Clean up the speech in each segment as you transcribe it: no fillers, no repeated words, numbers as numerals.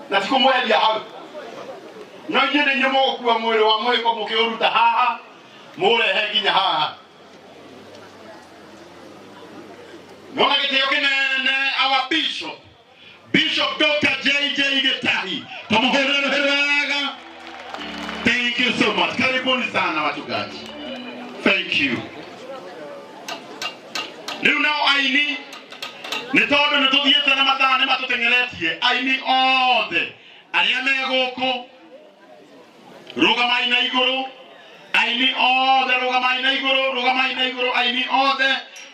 Na ti kũmweheria hau. No inyuĩ nĩ inyuĩ mũgũkua mwĩrĩ wa mũhĩko mũkĩũruta haha mũrehe nginya haha. Nona gĩtĩo kĩnene our bishop, Bishop Dr. JJ Gitahi. Tumuhũrĩre rũhĩ wega. Thank you so much. Karibuni sana wachungaji. Thank you. Rĩu nao aini nĩ tondũ nĩ tũthiĩte na mathaa nĩ matũteng'eretie aini othe arĩa me gũkũ rũgamai na igũrũ aini othe rũgamai na igũrũ rũgamai na igũrũ aini othe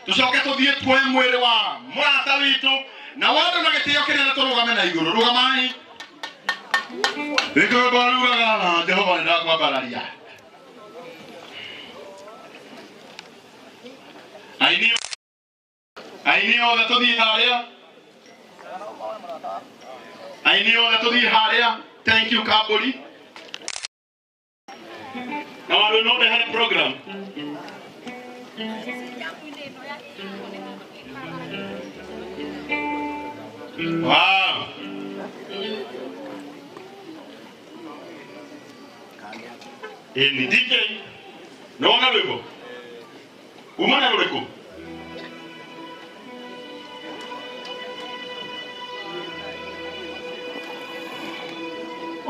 tũcoke tũthiĩ tuoe mwĩrĩ wa mũrata witũ na wandũ na gĩtĩo kĩnene tũrũgame na igũrũ rũgamai rĩkĩrũmba rugaga na Jehova nĩ ndakwambararia aini aini othe tũthiĩ harĩa aini othe tũthiĩ harĩa thank you kambũri na wandũ no ndehere program wow ĩni DJ nĩwona rwĩmbo uma na rũrĩkũ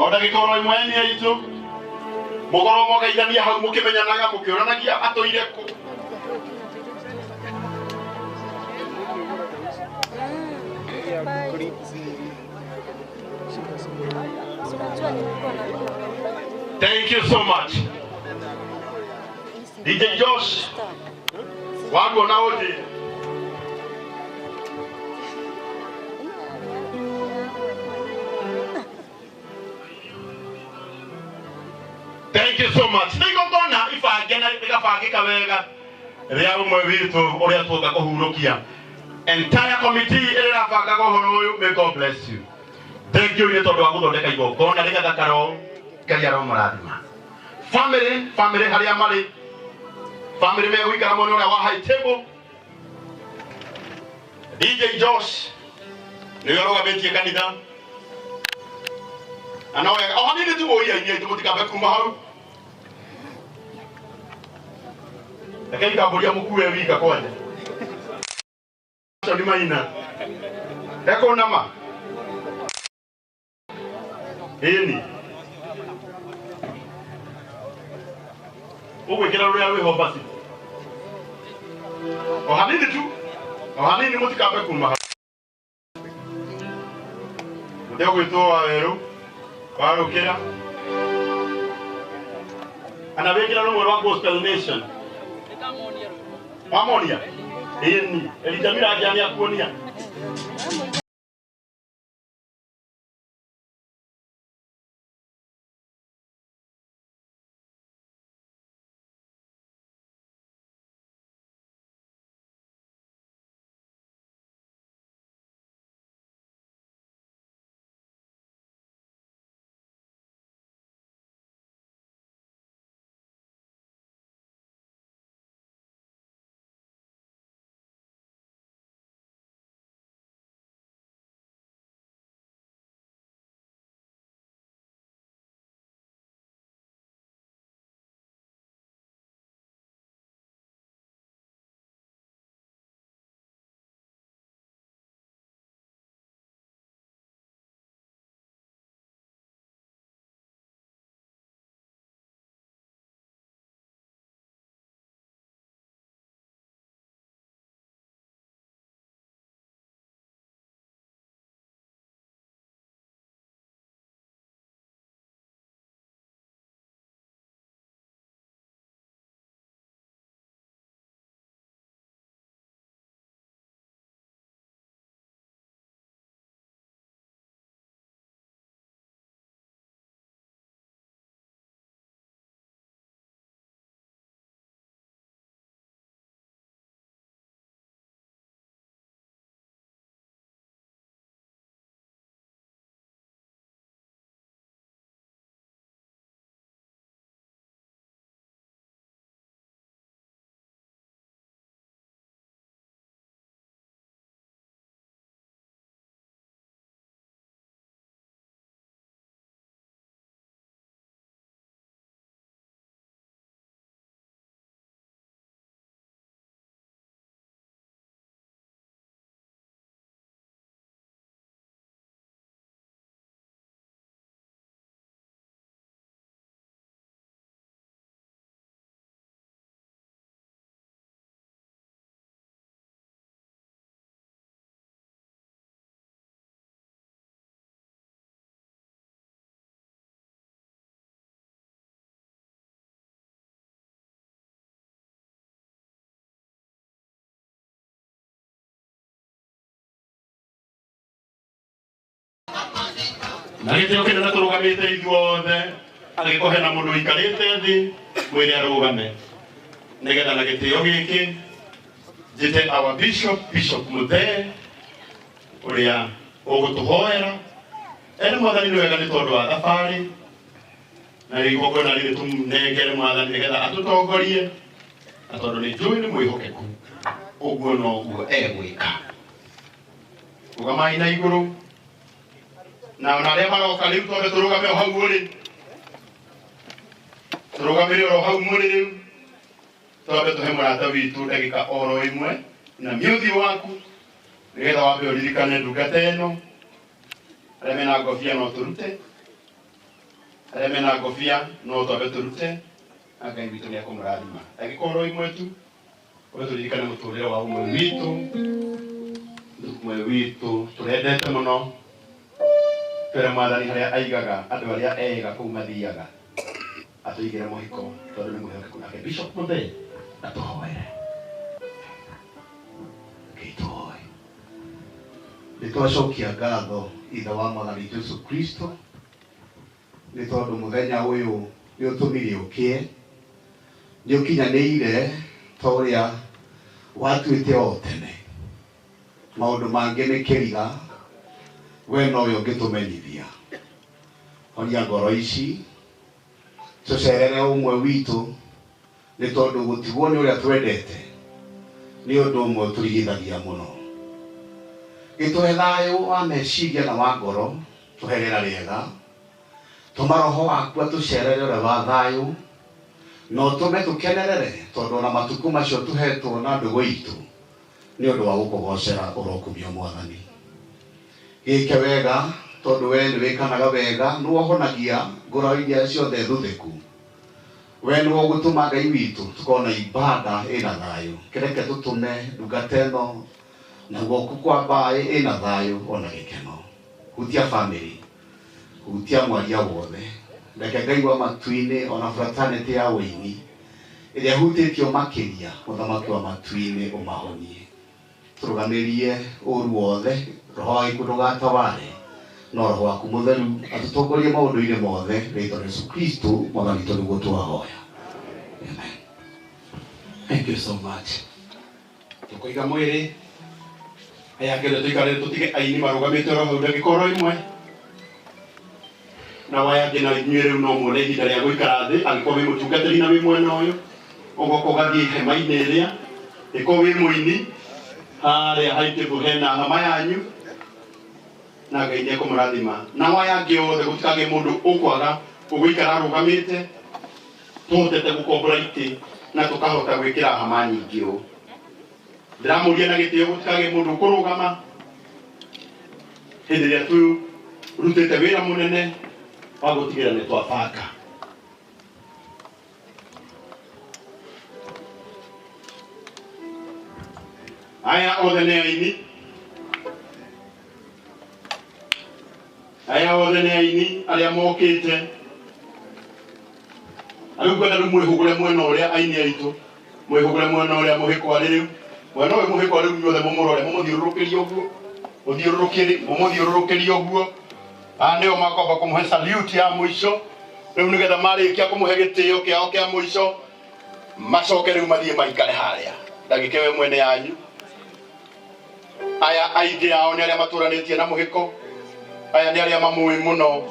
o ndagĩka oro ĩmwe eni aitũ mũkorwo mwageithania hau mũkĩmenyanaga mũkĩũranagia atũire kũ. Thank you so much. DJ Josh waguona ũnjĩre. Thank you so much. Nĩ igongona ibange na rĩgabangĩka wega rĩa ũmwe witũ ũrĩa tuoka kũhurũkia. Entire committee ĩrĩa ĩrabangaga ũhoro ũyũ, may God bless you. Thank you nĩ tondũ wa gũthondeka igongona rĩgathakara ũũ. Ngai aromũrathima. Family, family harĩa marĩ, family megũikara mwena ũrĩa wa high table. DJ Josh nĩwe ũrũgamĩtie kanitha na no wega o hanini tu ũi aini aitũ mũtikambe kuma hau rekei kambũria mũkue wika kwanja acio nĩ maina ekũnama ĩni ũgwĩkĩra rũrĩa rwĩho basi o hanini tu o hanini mũtikambe kuma hau mũtegwĩtwo wa werũ warũkĩra kana wĩkĩra rũmwe rwa Gospel Nation wamonia ĩni Elijah Mirangia nĩ akuonia. Na gĩtĩo kĩnene tũrũgamĩte ithuothe, angĩkorwo hena mũndũ ũikarĩte thĩ, mwĩre arũgame nĩgetha na gĩtĩo gĩkĩ njĩte our bishop, Bishop Muthee, ũrĩa ũgũtũhoera. Ene mwathani nĩ wega nĩ tondũ wa thabarĩ na igongona rĩrĩ tũmũnengere mwathani nĩgetha atũtongorie, na tondũ nĩ njũĩ nĩ mwĩhokeku, ũguo noguo egwĩka. Rũgamai na igũrũ na ona arĩa maroka rĩu twambe tũrũgame o hau ũrĩ, tũrũgamĩre oro hau mũrĩ rĩu, twambe tũhe mũrata witũ ndagĩka oro ĩmwe na mĩũthiũ waku nĩgetha wambe ũririkane ndungata ĩno. Arĩa mena ngobia no tũrute, arĩa mena ngobia no twambe tũrute, na Ngai witũ nĩ ekũmũrathima. Ndagĩka oro ĩmwe tu we tũririkane mũtũrĩre wa ũmwe witũ, ũmwe witũ tũrendete mũno. Twĩre mwathani harĩa aigaga andũ arĩa ega kũu mathiaga atũigĩre mũhiko tondũ nĩ mwĩhokeku. Nake Bishop Muthee atũhoere. Ngĩtũhoe. Nĩ twacokia ngatho ithe wa mwathani Jesu Kristo nĩ tondũ mũthenya ũyũ nĩ ũtũmire ũkĩe, nĩ ũkinyanĩire ta ũrĩa watuĩte o tene. Maũndũ mangĩ nĩ kĩriga, we nowe ũngĩtũmenyithia. Horia ngoro ici, tũcerere ũmwe witũ nĩ tondũ gũtigwo nĩ ũrĩa twendete nĩ ũndũ ũmwe ũtũrigithagia mũno. Gĩtũhe thayũ wa meciria na wa ngoro, tũhe rĩera rĩega, tũma roho waku atũcerere ũrĩa wa thayũ, na ũtũme tũkenerere tondũ ona matukũ macio tũhetwo na ndũgũ itũ nĩ ũndũ wa gũkũgocera ũrokumio mwathani. Gĩke wega tondũ we nĩ wĩkanaga wega, nĩ wohonagia ngoro iria ciothe thuthĩku. We nĩ ũgũtũma Ngai witũ tũkona ibada ĩna thayũ. Kĩreke tũtũme ndungata ĩno na guoko kwa mbaĩ ĩna thayũ ona gĩkeno. Hutia family, hutia mwaria wothe, reke Ngai wa matu-inĩ ona fraternity ya wĩini ĩrĩa hutĩtio makĩria, mũthamaki wa matu-inĩ ũmahonie. Tũrũgamĩrie ũru wothe, roho wa gĩkuũ ndũgataware, no roho waku mũtheru atũtongorie maũndũ-inĩ mothe, rĩtwa rĩa Yesu Kristo mwathani witũ nĩguo twahoya. Amen. Thank you so much. Tũkũiga mwĩrĩ aya ngĩenda tũikare tũtige aini marũgamĩte oro hau ndagĩka oro ĩmwe, na waya angĩ na inyuĩ rĩu no muone ihinda rĩa gũikara thĩ. Angĩkorwo wĩ mũtungatĩri na wĩ mwena ũyũ, ũgoka ũgathiĩ hema-inĩ ĩrĩa ĩkorwo wĩ mũini harĩa haitĩbu hena hama yanyu, na Ngai nĩ ekũmũrathima. Na waya angĩ othe gũtikagĩe mũndũ ũkwaga ũgũikara arũgamĩte, tũhotete gũkombora itĩ na tũkahota gwĩkĩra hama nyingĩ ũũ. Ndĩramũria na gĩtĩo gũtikagĩe mũndũ ũkũrũgama hĩndĩ ĩrĩa tũrutĩte wĩra mũnene wa gũtigĩrĩra nĩ twabanga. Aya othe nĩ aini, aya othe nĩ aini arĩa mokĩte. Rĩu ngwenda rĩu mwĩhũgũre mwena ũrĩa aini aitũ, mwĩhũgũre mwena ũrĩa mũhĩko arĩ rĩu, mwena ũyũ mũhĩko rĩu inyuothe mũmũrore, mũmũthiũrũrũkĩrie ũguo, mũmũthiũrũrũkĩrie ũguo. Aya nĩo makwamba kũmũhe salute ya mũico rĩu, nĩgetha marĩkia kũmũhe gĩtĩo kĩao kĩa mũico macoke rĩu mathiĩ maikare harĩa ndagĩka ĩyo ĩmwe nĩ yanyu. Aya aingĩ ao nĩ arĩa matũranĩtie na mũhĩko, aya nĩ arĩa mamũĩ mũno,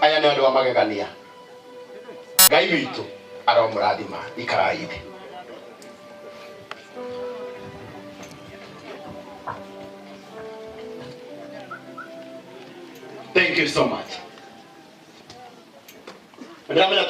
aya nĩ andũ a magegania. Ngai witũ aromũrathima. Ikarai thĩ. Thank you so much. Ndĩramenya.